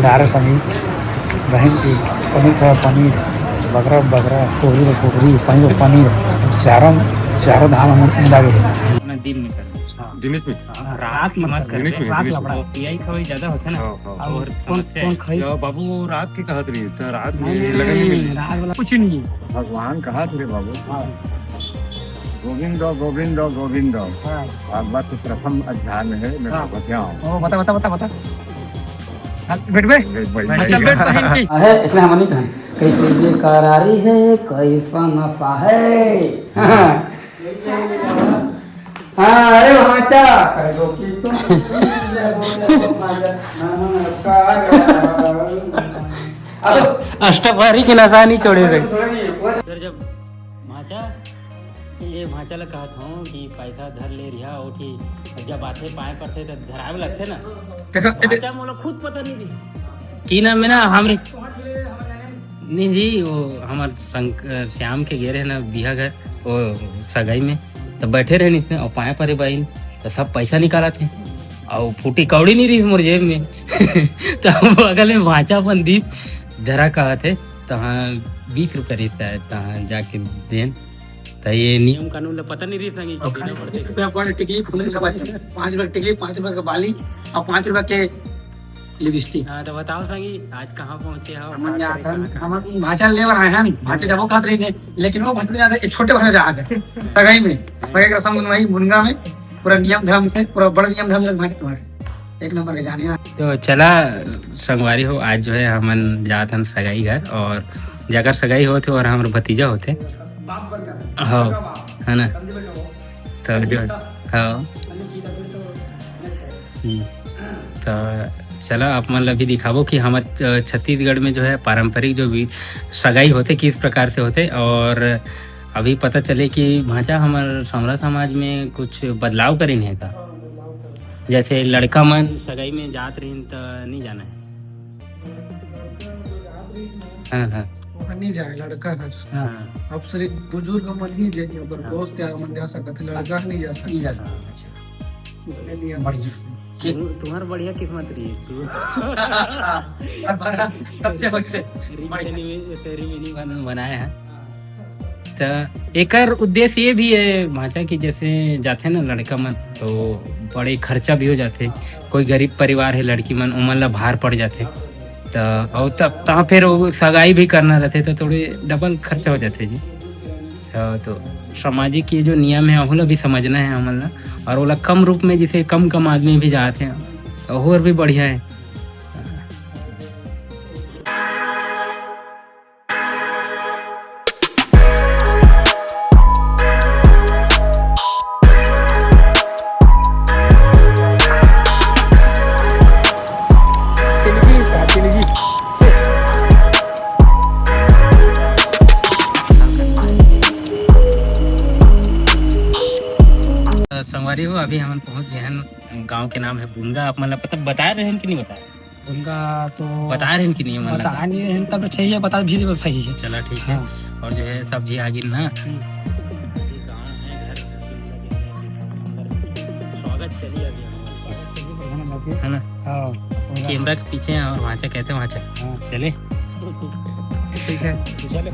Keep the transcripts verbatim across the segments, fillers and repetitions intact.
डारे समीर, बहन की पनीर खाए पनीर, बकरा बकरा, कोहरी रे कोहरी, पनीर रे पनीर, चारों, चारों धाम हम मिला गए। अपना दिन में कर। हाँ। दिन में? हाँ, रात मत कर। दिन में, रात दिन में। लफड़ा। पियाई खवाई ज्यादा होथे ना। हाँ, हाँ। अब और कौन, समस्या कौन है। खाई? या बाबू, वो रात के कहत रही, तो रात में नहीं, लगन नहीं नहीं, मिली। रात वाला कुछ नहीं। भगवान कहा थे बाबू। हाँ। गोविंद, गोविंद, गोविंद। हाँ। भागवत प्रथम अध्याय में है, मैं हाँ। बता हूँ। ओ, बता, बता, बता, बता। हाँ, बैठ बे। बैठ, बैठ। हाँ, चल, बैठ, बहिन की। आहे, इसने हम नहीं कहा। कैसे बेकरारी है, कैसन नशा है। हाँ। हाँ, अरे भांचा, कह दो कि तुम नमस्कार। अब अष्टपहरी के नशा नहीं छोड़े थे। इधर जब भांचा, ये भांचा ला कहत हूँ कि पैसा धर ले रिहा, और कि जब आथे पाए पड़थे त धरावे लगथे ना। देखो, भांचा मोला खुद पता नहीं रही। की नाम है ना हमरे? नहीं जी, वो हमर संग-, श्याम के गे रहे ना बिहा घर, वो सगाई में, तो बैठे रहे इसने और पाए परे बाइन, तो सब पैसा निकालत हे और फूटी कौड़ी नहीं रही मोर जेब में। तो हम बगल में भांचा अपन दीप धरा कहत हे, तहाँ बीस रुपया रहता है, तहाँ जाके देन। तो ये नियम कानून ला पता नहीं रही संगी कि अब देना पड़थे। बीस रुपया पर टिकली फूले सब आते हैं। पाँच रुपया टिकली, पाँच रुपया के बाली और पाँच रुपया के लिपस्टिक। हाँ, तो बताओ संगी, आज कहाँ पहुँचे हो? हमन का जात करे, हन, कहाँ हमन भांचा ले बर आए हन, भांचा जाबो कहत रही ने, लेकिन वो भांचा जात हे, छोटे भांचा जात हे, सगाई में, सगाई के रसम मनवाही मुनगा में, पूरा नियम धर्म से, पूरा बड़ नियम धर्म से भांचा तुम्हारे, एक नंबर के जाने। तो चला संगवारी हो, आज जो है हमन जात हन सगाई घर, और जाकर सगाई होथे और हमर भतीजा होथे। बाप बन जाता है। हाँ, बड़का बाप, है ना? समझ में कहो। तो जो, हाँ। हम्म। तो चला, आप मन ला भी दिखाबो कि हमर, अ, छत्तीसगढ़ में जो है पारंपरिक जो भी सगाई होथे, किस प्रकार से होथे, और अभी पता चले कि भांचा हमर समरा समाज में कुछ बदलाव करिन हे का? जैसे लड़का मन सगाई में जात रहिन त नहीं जाना है। हाँ, हाँ। वहाँ नहीं जाए लड़का हर। हाँ। अब सिर्फ बुजुर्ग मन ही जाही, अगर हाँ। दोस्त यार मन जा सकत हे, लड़का नहीं जा सकत। नहीं जा सकत, अच्छा। उसने नियम बढ़िया। तुम-, तुम्हार बढ़िया किस्मत रही है, तू। सबसे बढ़िया। रिंग सेरेमनी, सेरेमनी बन-, बनाए हैं। त एकर उद्देश्य ये भी है भांचा कि जैसे जाथे ना लड़का मन, तो बड़े खर्चा भी हो जाथे। कोई गरीब परिवार है लड़की मन, ओमन ला भार पड़ जाथे। त अउ तब तहाँ फिर वो सगाई भी करना रहथे, तो थोड़े डबल खर्चा हो जाथे जी। हाँ, तो सामाजिक ये जो नियम है, ओहू ला भी समझना है हमन ला, और ओला कम रूप में, जैसे कम कम आदमी भी जात हैं, तो और भी बढ़िया है। संगवारी हो, अभी हमन पहुंच गए हैं, गांव के नाम है बुनगा। आप मतलब पता बताए रहे हैं कि नहीं बताए? उनका तो बता रहे हैं कि नहीं, मतलब? बता नहीं रहे हैं, तब अच्छा ही है, बता भी देबो सही है। चला, ठीक है। हाँ। और जो है, सब्जी आ गई ना। हम्म। ये गाँव है, घर, स्वागत चलिए अभी हमारा। स्वागत चलिए, बढ़िया लगे। है ना? हाँ, पूरा। कैमरा के पीछे हैं और वहाँ से कहते हैं, वहाँ से। हाँ। चले? ठीक है, चले।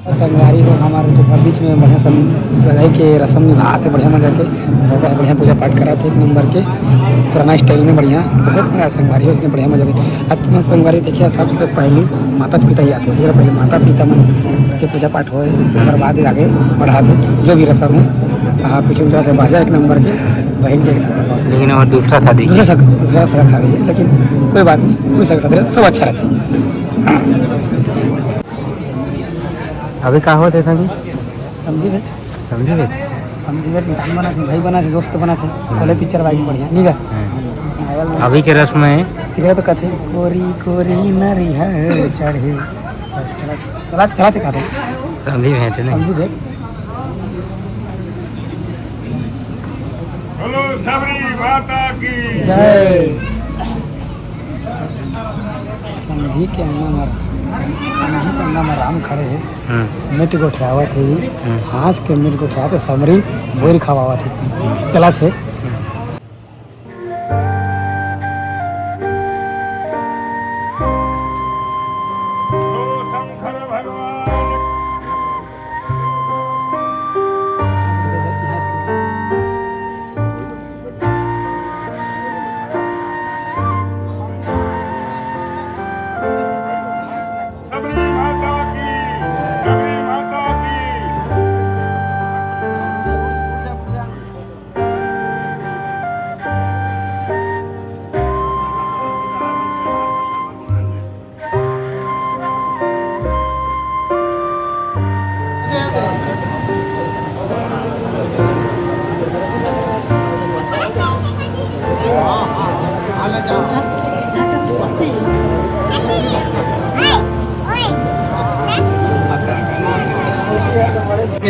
संगवारी हो, हमारे तो बीच में बढ़िया सम-, सगाई के रस्म निभात हे, बढ़िया मजा के, बहुत बढ़िया पूजा पाठ करत हे, एक नंबर के पुराना स्टाइल में बढ़िया, बहुत मजा संगवारी हो, इसमें बढ़िया मजा के। अब तुम संगवारी देखिए, सबसे पहले माता पिता ही आते थे, पहले माता पिता मन के पूजा पाठ होए, ओकर बाद ही आगे बढ़ाते, जो भी रस्म है। हाँ, पीछे में थोड़ा सा बाजा एक नंबर के, बहन के एक नंबर बस। लेकिन और दूसरा शादी। दूसरा सग-, दूसरा सगा शादी है, लेकिन कोई बात नहीं, कोई सगा शादी रहे, सब अच्छा रहता है। अभी का होत हे संगी? समझी बेट? समझी बेट? समझी बेट, मितान बना थे, भाई बना थे, दोस्त बना थे, सोले पिक्चर भाई बढ़िया, नहीं गा? हाँ। अभी के रस्म है। तेरा तो कथे, कोरी कोरी नरिहर चढ़े। चला, चला, चला, चला, चला। समझी भेंट नहीं। समझी भेंट। बोलो शबरी माता की जय। इही के अंगना म, इही के अंगना म राम खड़े हे। हम्म। मीट गोठियावत हे। हम्म। हाँस के मीट गोठियावत हे, समरी बोर खवावत हे, चलत हे।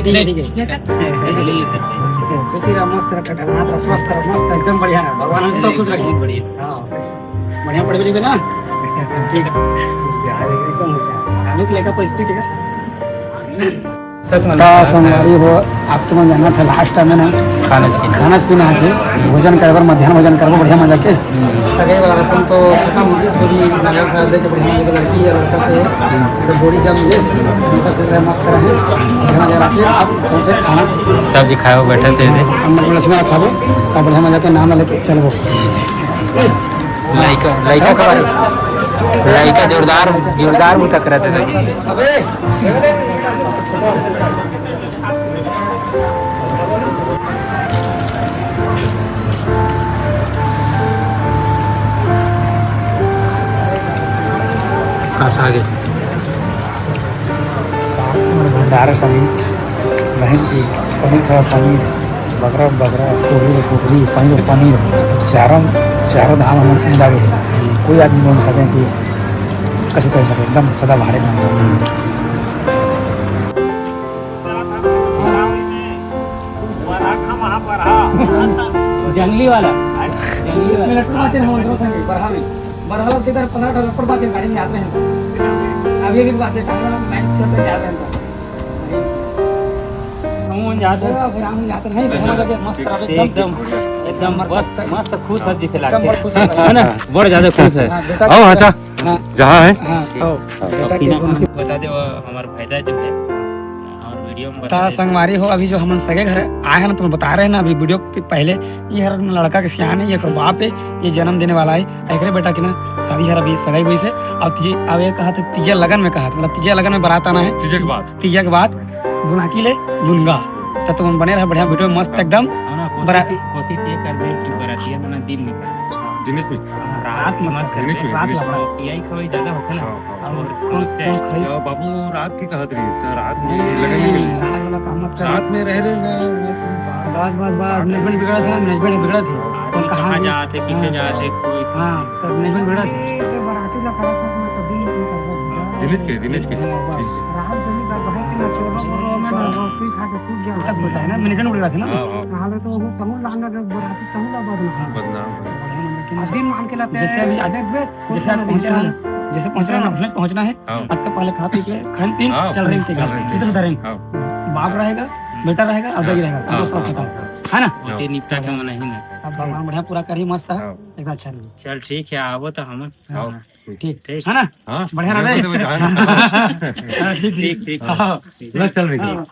ठीक है, ठीक है। खुशी रहा, मस्त रहा, ठठनात रहा, स्वस्थ रहा, मस्त, एकदम बढ़िया रहा। भगवान हमसे तो खुश रखे। हाँ। बढ़िया पढ़बे लिखबे ना? ठीक है। होशियार है, एकदम होशियार। अमित लेखा परिस्थिति है। त संगवारी हो, आप तो मन जानत हे, last time में ना खाना पीना। खाना पीना हे, भोजन करबर, मध्यान्ह भोजन करबो, बढ़िया मजा के। हम्म। सगाई वाला रसम तो खतम हो गइस, वो भी नारियल साहब दे के बढ़िया मजा, लड़की या लड़का के, तो जोड़ी जम ले, हमेशा खुश रहे, मस्त रहे, बढ़िया मजा रखे। अब कौन से खाना? सब जी खाए हो, बैठे थे। हम लोग लसना खाबो, तब बढ़िया मजा के नाम लेके चलबो। लइका, लइका खबर। लइका जोरदार, जोरदार मुँह तक रहते थे। कस आगे। साथ में भंडारा समी, बहन की पनीर खावा पनीर, बकरा बकरा, कुकरी कुकरी, पनीर पनीर, चारों, चारों धाम हम मिला गए। कोई आदमी बोल सके कि कसी कर सके, एकदम सदा भारे में। जंगली वाला। जंगली वाला। मिनट को बातें हम अंदरों से नहीं, बढ़ा में। बरहला के इधर पन्द्रह डॉलर पर बात है, गाड़ी में याद रहता। अभी भी बात है, टाइम में मैच करते याद रहता। हम जाते हैं। पूरा, पूरा हम जाते नहीं, बढ़िया मजा के मस्त रहे, एकदम, एकदम मस्त, मस्त खुश है जीते एकदम लगते। बड़ खुश है। है ना? बड़ ज्यादा खुश है। हाँ, बेटा आओ, अच्छा। हाँ। जहाँ है। हाँ, ठीक। आओ। बेटा के फोन के बता दे, वो हमारा फायदा जो है। और वीडियो में बता ता दे। संगवारी हो, अभी जो हमन सगे घर आए हैं ना, तुम बता रहे हैं ना, अभी वीडियो पे पहले, ये हर लड़का के सियान है, ये एकर बाप है, ये जन्म देने वाला है, एकरे बेटा की ना शादी हर अभी सगाई हुई से। अब तीजे, अब ये कहा था तीजे लगन में, कहा था, मतलब तीजे लगन में बारात आना है। तीजे के बाद। तीजे के बाद बुलाकी ले लूंगा। तो तुम बने रहे बढ़िया वीडियो मस्त एकदम। हाँ ना, कोशिश, बरा- कोशिश ये कर दे कि बरातिया ना दिन में। दिन में? हाँ, रात में मत कर, दिनेश में, रात दिनेश में। लफड़ा। यही कोई ज्यादा होता ना। हाँ, हाँ। और कौन, कौन खाई? बाबू रात के कहत रही, तो रात में नहीं, लगन में नहीं, नहीं। रात वाला काम मत कर। रात में रह रहे ना, बस, बस, बस, management बिगड़ा था, management बिगड़ा था। कौन कहाँ कहाँ गया? जाते, किसे हाँ। जाते, कोई हाँ, तो management बिगड़ा था। ये जो बाराती लफड़ा था, मैं कभी नहीं करता। दिनेश के, दिनेश के। हाँ, बस। रात में ही बस, बस, ना चोरों को रो में, हाँ। बस, कोई खा के कूद गया। सब होता है ना, management बिगड़ा था ना। हाँ, हाँ। नाले तो वो समूह लाना जो बाराती समूह ला बदनाम। हाँ, बदनाम। बढ़िया नंबर की। अभी मान के लाते हैं। जैसे अभी आज, अरे बे, जैसे आज पहुंचना है, जैसे पहुंचना है, हाँ। अपने पहुंचना है, हाँ। अब तो पहले खा पी के खान पीन हाँ, चल रहे हैं, चल रहे हैं। सीधे उधर हैं। हाँ। बाप रहेगा, बेटा रहेगा, अब हाँ, रहेगा, हाँ, अब सब हाँ, खत्म। हाँ। है ना? हाँ। ये निपटा के मना ही ना। अब भगवान बढ़िया पूरा करी, मस्त है। हाँ। एकदम अच्छा रही। चल ठीक है, आवो तो हम। हाँ। हाँ। ठीक, ठीक। है ना? हाँ। बढ़िया रहे। हाँ, ठीक, ठीक। ठीक, ठीक। हाँ। बस चल रही थी। हाँ।